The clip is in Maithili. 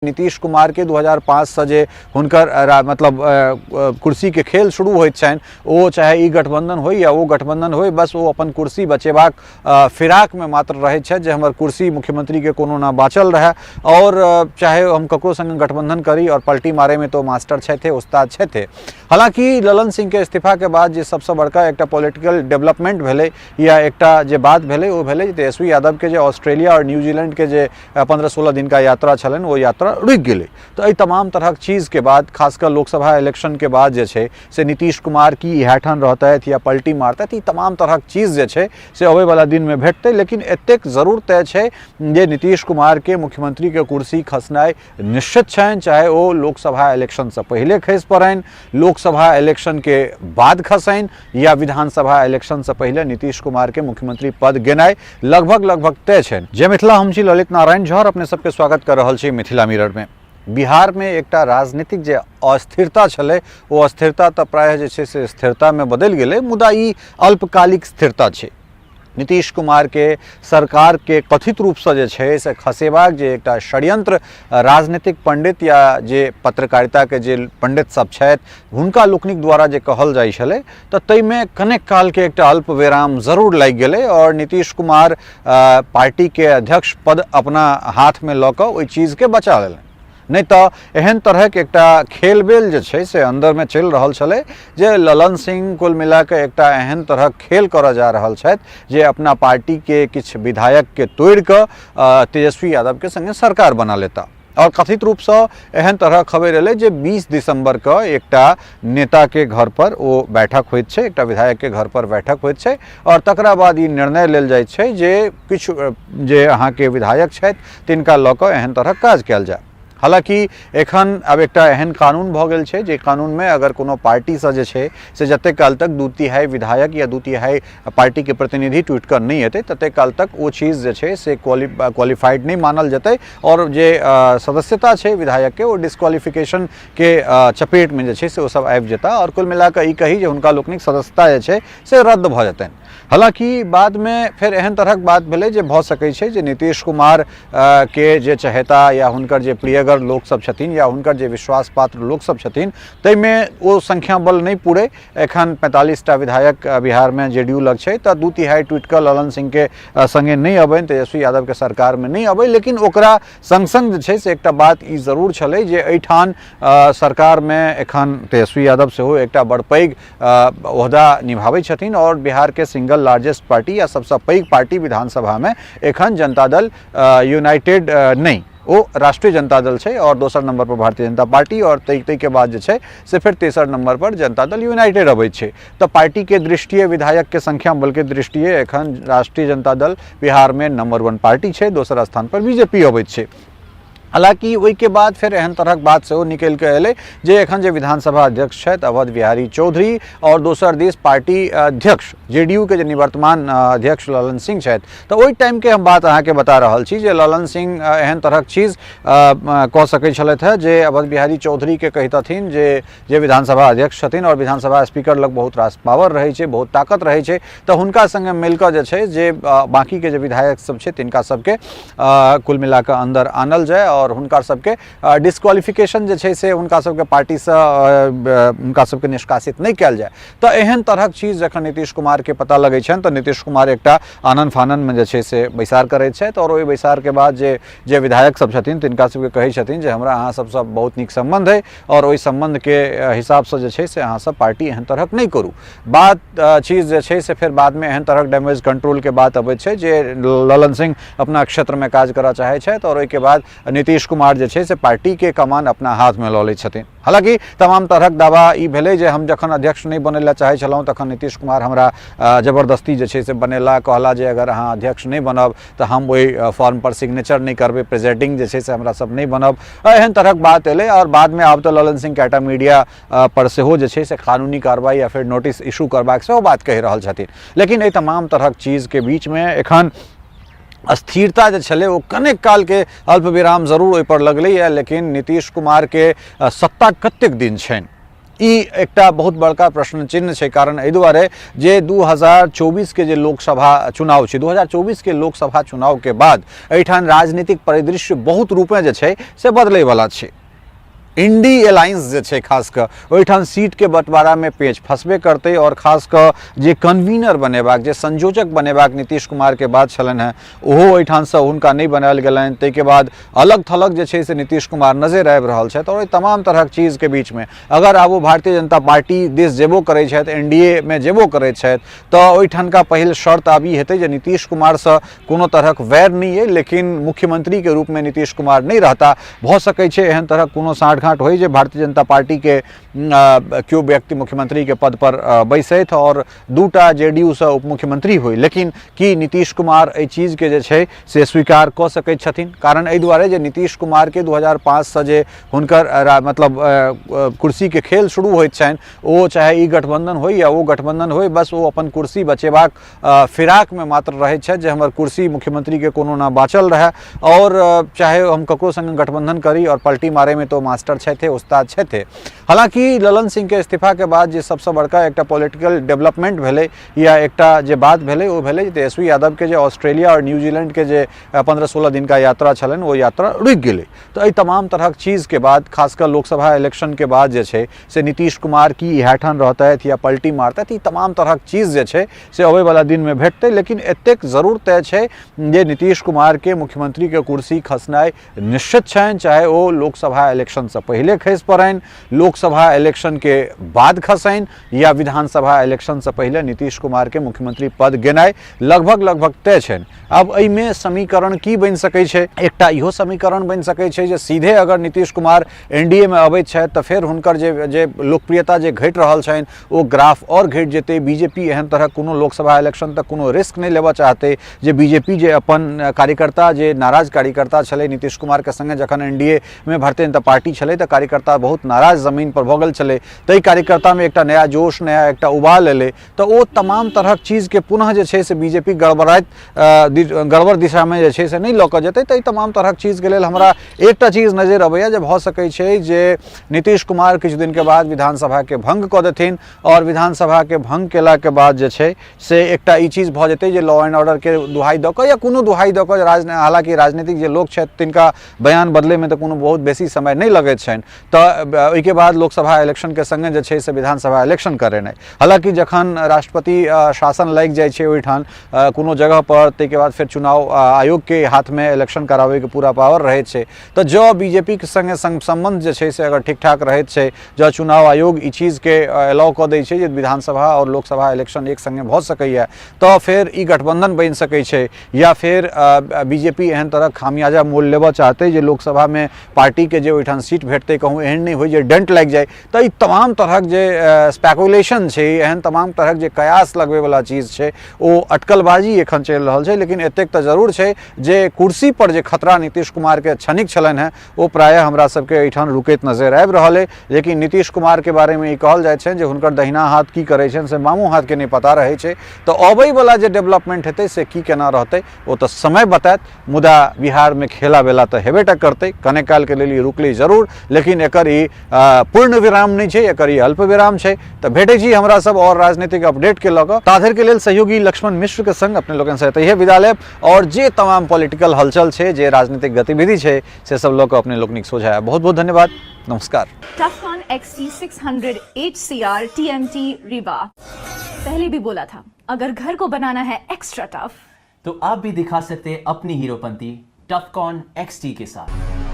नीतीश कुमार के 2005 से जे हुनकर मतलब कुर्सी के खेल शुरू होइत छनि, ओ चाहे ई गठबंधन होय या ओ गठबंधन होय, बस ओ अपन कुर्सी बचेबाक फिराक में मात्र रहै छथि जे हमर कुर्सी मुख्यमंत्री के कोनो ना बाँचल रहै और चाहे हम ककरो संग गठबंधन करी, और पलटी मारे में तो मास्टर छथि, उस्ताद छथि। हालांकि ललन सिंह के इस्तीफा के बाद जे सबसे बड़का एकटा पॉलिटिकल डेवलपमेंट भेलै या एकटा जे बात भेलै ओ भेलै जे तेजस्वी यादव के जे ऑस्ट्रेलिया और न्यूजीलैंड के जे 15-16 दिन का यात्रा छलनि ओ यात्रा रुकि गेलै। तऽ एहि तमाम तरहक चीजके बाद, खासकर लोकसभा इलेक्शनके बाद जे छै से नीतीश कुमार की इएह ठाम रहतथि या पलटी मारतथि, ई तमाम तरहक चीज जे छै से अबैवला दिनमे भेटतै। लेकिन एतेक जरूर तय छै जे नीतीश कुमारके मुख्यमंत्रीके कुर्सी खसनाइ निश्चित छनि, चाहे ओ लोकसभा इलेक्शनसँ पहिले खसि पड़नि, लोकसभा इलेक्शनके बाद खसनि या विधानसभा इलेक्शन से पहले नीतीश कुमार के मुख्यमंत्री पद गेनाइ लगभग लगभग तय छनि। जय मिथिला, हम छी ललित नारायण झा और अपने सबके स्वागत कर रहल छी मिथिला मिरर में। बिहार में एकटा राजनीतिक जे अस्थिरता छलै ओ अस्थिरता तऽ प्रायः जे छै से स्थिरता में बदलि गेलै, मुदा ई अल्पकालिक स्थिरता छै। नीतीश कुमार के सरकार के कथित रूप से जे छै से खसेबाक जे एकटा षड्यंत्र राजनीतिक पंडित या जे पत्रकारिता के जे पंडित सब छथि हुनका लोकनिक द्वारा जे कहल जाइ छलै, तऽ ताहिमे कनेक कालके एकटा अल्प विराम जरूर लागि गेलै और नीतीश कुमार पार्टी के अध्यक्ष पद अपना हाथमे लऽ कऽ ओहि चीजके बचा लेलनि। नहि तऽ एहन तरहक एकटा खेलबेल जे छै से अन्दरमे चलि रहल छलै जे ललन सिंह कुल मिलाकऽ एकटा एहन तरहक खेल करऽ जा रहल छथि जे अपना पार्टीके किछु विधायकके तोड़िकऽ तेजस्वी यादवके सङ्गे सरकार बना लेता। और कथित रूपसँ एहन तरहक खबरि एलै जे 20 दिसंबरके एकटा नेताके घर पर ओ बैठक होइत छै, एकटा विधायकके घर पर बैठक होइत छै और तकरा बाद ई निर्णय लेल जाइत छै जे किछु जे अहाँके विधायक छथि तिनका लऽ कऽ एहन तरहक काज कयल जाय। हालांकि एखन आब एकटा एहन कानून भऽ गेल छै जे कानूनमे अगर कोनो पार्टीसँ जे छै से जतेक काल तक 2/3 विधायक या 2/3 पार्टीके प्रतिनिधि टूटि कऽ नहि एतै ततेक काल तक ओ चीज जे छै से क्वालिफाइड नहि मानल जेतै और जे सदस्यता छै विधायकके ओ डिस्क्वालिफिकेशनके चपेटमे जे छै से ओ सब आबि जेता और कुल मिलाकऽ ई कही जे हुनका लोकनिक सदस्यता जे छै से रद्द भऽ जेतनि। हालांकि बादमे फेर एहन तरहक बात भेलै जे भऽ सकै छै जे नीतीश कुमार के जे चहेता या हुनकर जे प्रियगर लोकसब छथिन या हुनकर जे विश्वास पात्र लोकसब छथिन ताहिमे ओ संख्या बल नहि पूरै। एखन 45टा विधायक बिहारमे जे डी यू लग छै तऽ 2/3 टूटिकऽ ललन सिंहके सङ्गे नहि अबनि, तेजस्वी यादवके सरकारमे नहि अबै। लेकिन ओकरा सङ्ग सङ्ग जे छै से एकटा बात ई जरूर छलै जे एहिठाम सरकारमे एखन तेजस्वी यादव सेहो एकटा बड़ पैघ ओहदा निभाबै छथिन और बिहार के सिंगल लार्जेस्ट पार्टी या सबसँ पैघ पार्टी विधानसभा में एखन जनता दल यूनाइटेड नहीं, ओ राष्ट्रीय जनता दल छै और दोसर नंबर पर भारतीय जनता पार्टी और ताहिके बाद जे छै से फेर तेसर नंबर पर जनता दल यूनाइटेड अबै छै। तऽ पार्टी के दृष्टिए, विधायक के संख्या बल के दृष्टिए एखन राष्ट्रीय जनता दल बिहार में नंबर 1 पार्टी छै, दोसर स्थान पर बीजेपी अबै छै। हालांकि ओहिके बाद फेर एहन तरहक बात सेहो निकलि कऽ एलै जे एखन जे विधानसभा अध्यक्ष छथि अवध बिहारी चौधरी और दोसर दिस पार्टी अध्यक्ष जे डी यू के जे निवर्तमान अध्यक्ष ललन सिंह छथि, तऽ ओहि टाइमके हम बात अहाँके बता रहल छी जे ललन सिंह एहन तरहक चीज कऽ सकै छलथि हेँ जे अवध बिहारी चौधरीके कहितथिन जे विधानसभा अध्यक्ष छथिन और विधानसभा स्पीकर लग बहुत रास पावर रहै छै, बहुत ताकत रहै छै, तऽ हुनका सङ्गे मिलकऽ जे छै जे बाँकीके जे विधायक सब छै तिनका सबके कुल मिलाकऽ अन्दर आनल जाय और हुनका सबके डिस्क्वालिफिकेशन जे छै से हुनका सबके पार्टीसँ हुनका सबके निष्कासित नहि कयल जाय। तऽ एहन तरहक चीज जखन नीतीश कुमारके पता लगै छनि तऽ नीतीश कुमार एकटा आनन फाननमे जे छै से बैसार करैत छथि और ओहि बैसारके बाद जे विधायक सब छथिन तिनका सबके कहै छथिन जे हमरा अहाँ सबसँ बहुत नीक सम्बन्ध अइ और ओहि सम्बन्धके हिसाबसँ जे छै से अहाँ सब पार्टी एहन तरहक नहि करू। बात चीज जे छै से फेर बादमे एहन तरहक डैमेज कंट्रोलके बात अबै छै जे ललन सिंह अपना क्षेत्रमे काज करऽ चाहै छथि और ओहिके बाद नीतीश कुमार जे छै से पार्टीके कमान अपना हाथमे लऽ लै छथिन। हालांकि तमाम तरहक दावा ई भेलै जे हम जखन अध्यक्ष नहि बनै लए चाहै छलहुँ तखन नीतीश कुमार हमरा जबरदस्ती जे छै से बनेला, कहला जे अगर अहाँ अध्यक्ष नहि बनब तऽ हम ओहि फॉर्म पर सिग्नेचर नहि करबै, प्रेजाइडिंग जे छै से हमरा सब नहि बनब, एहन तरहक बात एलै। और बादमे आब तऽ ललन सिंह कैटा मीडिया पर सेहो जे छै से कानूनी कार्रवाई या फेर नोटिस इशू करबाक सेहो बात कहि रहल छथिन। लेकिन एहि तमाम तरहक चीजके बीचमे एखन अस्थिरता जे छलै ओ कनेक कालके अल्प विराम जरूर ओहिपर लगलैए, लेकिन नीतीश कुमारके सत्ता कतेक दिन छनि ई एकटा बहुत बड़का प्रश्न चिन्ह छै। कारण एहि दुआरे जे 2024 के जे लोकसभा चुनाव छै, 2024 के लोकसभा चुनाव के बाद एहिठाम राजनीतिक परिदृश्य बहुत रूपे जे छै से बदलैवला छै। इंडी अलायंस जे छै खास कऽ ओहिठाम सीटके बँटवारामे पेच फंसबे करतै आओर खास कऽ जे कन्वीनर बनेबाक, जे संयोजक बनेबाक नीतीश कुमारके बात छलनि हेँ, ओहो ओहिठामसँ हुनका नहि बनायल गेलनि। ताहिके बाद अलग थलग जे छै से नीतीश कुमार नजरि आबि रहल छथि आओर एहि तमाम तरहक चीजके बीचमे अगर आब ओ भारतीय जनता पार्टी दिस जेबो करै छथि, एन डी ए मे जेबो करै छथि, तऽ ओहिठामका पहिल शर्त आब ई हेतै जे नीतीश कुमारसँ कोनो तरहक वैर नहि अइ, लेकिन मुख्यमंत्रीके रूपमे नीतीश कुमार नहि रहता। भऽ सकै छै एहन तरहक कोनो साँठगाँठ होइ जे भारतीय जनता पार्टीके केओ व्यक्ति मुख्यमंत्रीके पदपर बैसथि आओर दूटा जे डी यू सँ उपमुख्यमंत्री होइ, लेकिन की नीतीश कुमार एहि चीजके जे छै से स्वीकार कऽ सकैत छथिन? कारण एहि दुआरे जे नीतीश कुमारके 2005 सँ जे हुनकर मतलब कुर्सीके खेल शुरू होइत छनि, ओ चाहे ई गठबंधन होइ या ओ गठबंधन होइ, बस ओ अपन कुर्सी बचेबाक फिराकमे मात्र रहैत छथि जे हमर कुर्सी मुख्यमंत्रीके कोनो ना बाँचल रहए आओर चाहे हम ककरो सङ्ग गठबंधन करी, आओर पलटी मारैमे तऽ ओ मास्टर छथि, उस्ताद छथि। हालाँकि ललन सिंहके इस्तीफाके बाद जे सबसँ बड़का एकटा पॉलिटिकल डेवलपमेंट भेलै या एकटा जे बात भेलै, ओ भेलै जे तेजस्वी यादवके जे ऑस्ट्रेलिया आओर न्यूजीलैंडके जे 15-16 दिनका यात्रा छलनि, ओ यात्रा रुकि गेलै। तऽ एहि तमाम तरहक चीजके बाद, खास कऽ लोकसभा इलेक्शनके बाद जे छै से नीतीश कुमार की इएह ठाम रहतथि या पलटी मारतथि, ई तमाम तरहक चीज जे छै से अबैवला दिनमे भेटतै। लेकिन एतेक जरूर तय छै जे नीतीश कुमारके मुख्यमंत्रीके कुर्सी खसनाइ निश्चित छनि, चाहे ओ लोकसभा इलेक्शनसँ पहिले खसि पड़नि, लोकसभा इलेक्शनके बाद खसनि या विधानसभा इलेक्शनसँ पहिले नीतीश कुमारके मुख्यमंत्री पद गेनाइ लगभग लगभग तय छनि। आब एहिमे समीकरण की बनि सकै छै? एकटा इहो समीकरण बनि सकै छै जे सीधे अगर Nitish Kumar N D A मे अबैत छथि तऽ फेर हुनकर जे जे लोकप्रियता जे घटि रहल छनि ओ ग्राफ आओर घटि जेतै। बीजेपी एहन तरहक कोनो लोकसभा इलेक्शन तक कोनो रिस्क नहि लेबऽ चाहतै जे बीजेपी जे अपन कार्यकर्ता, जे नाराज कार्यकर्ता छलै नीतीश कुमारके सङ्गे, जखन एन डी ए मे भारतीय जनता पार्टी छलै तऽ कार्यकर्ता बहुत नाराज जमीन पर भऽ गेल छलै, ताहि कार्यकर्तामे एकटा नया जोश, नया एकटा उबाल एलै, तऽ ओ तमाम तरहक चीजके पुनः जे छै से बीजेपी गड़बड़ाइत गड़बड़ दिशामे जे छै से नहि लऽ कऽ जेतै। तऽ एहि तमाम तरहक चीजके लेल हमरा एकटा चीज नजरि अबैए जे भऽ सकै छै जे नीतीश कुमार किछु दिनके बाद विधानसभाके भङ्ग कऽ देथिन आओर विधानसभाके भङ्ग केलाके बाद जे छै से एकटा ई चीज भऽ जेतै जे लॉ एंड ऑर्डरके दुहाइ दऽ कऽ या कोनो दुहाइ दऽ कऽ, हालाँकि राजनीतिक जे लोक छथि तिनका बयान बदलैमे तऽ कोनो बहुत बेसी समय नहि लगैत छनि, तऽ ओहिके बाद लोकसभा इलेक्शनके सङ्गे जे छै से विधानसभा इलेक्शन करेनाइ। हालाँकि जखन राष्ट्रपति शासन लागि जाइ छै ओहिठाम कोनो जगहपर, ताहिके बाद फेर चुनाव आयोगके हाथमे इलेक्शन कराबैके पूरा पावर रहै छै। तऽ जँ बीजेपीके सङ्गे सङ्ग सम्बन्ध जे छै से अगर ठीक ठाक रहैत छै, जँ चुनाव आयोग ई चीजके एलाउ कऽ दै छै जे विधानसभा आओर लोकसभा इलेक्शन एक सङ्गे भऽ सकैए, तऽ फेर ई गठबन्धन बनि सकै छै या फेर बीजेपी एहन तरहक खामियाजा मोल लेबऽ चाहतै जे लोकसभामे पार्टीके जे ओहिठाम सीट भेटतै, कहूँ एहन नहि होइ जे डेंट लागि जाइ। तऽ ई तमाम तरहक जे स्पेकुलेशन छै, एहन तमाम तरहक जे कयास लगबैवला चीज छै, ओ अटकलबाजी एखन चलि रहल छै। लेकिन एतेक तऽ जरूर छै जे कुर्सी पर जे खतरा नीतीश कुमारके क्षणिक छलनि हेँ, ओ प्रायः हमरा सबके एहिठाम रुकैत नजरि आबि रहल अइ। लेकिन नीतीश कुमारके बारेमे ई कहल जाइ छनि जे हुनकर दहिना हाथ की करै छनि से बामो हाथके नहि पता रहै छै। तऽ अबैवला जे डेवलपमेंट हेतै से की केना रहतै, ओ तऽ समय बतायत। मुदा बिहारमे खेला बेला तऽ हेबेटा करतै। कने कालके लेल ई रुकलै जरूर, लेकिन एकर ई पूर्ण विराम नहि छै, एकर ई अल्प विराम छै। तऽ भेटै छी हमरा सब आओर राजनीतिक अपडेटके लऽ कऽ। ताधरिके लेल सहयोगी लक्ष्मण मिश्रके संग अपने लोकनिसँ एतहिए विदा लेब आओर जे तमाम पॉलिटिकल हलचल छै, जे राजनीतिक गतिविधि छै, से सब लऽ कऽ अपने लोकनिक सोझा आयब। बहुत बहुत धन्यवाद, नमस्कार। Tufcon XT600 HCR TMT Rewa। पहले भी बोला था, अगर घर को बनाना है एक्स्ट्रा टफ तो आप भी दिखा सकते हैं अपनी हीरोपंती टफकॉन XT के साथ।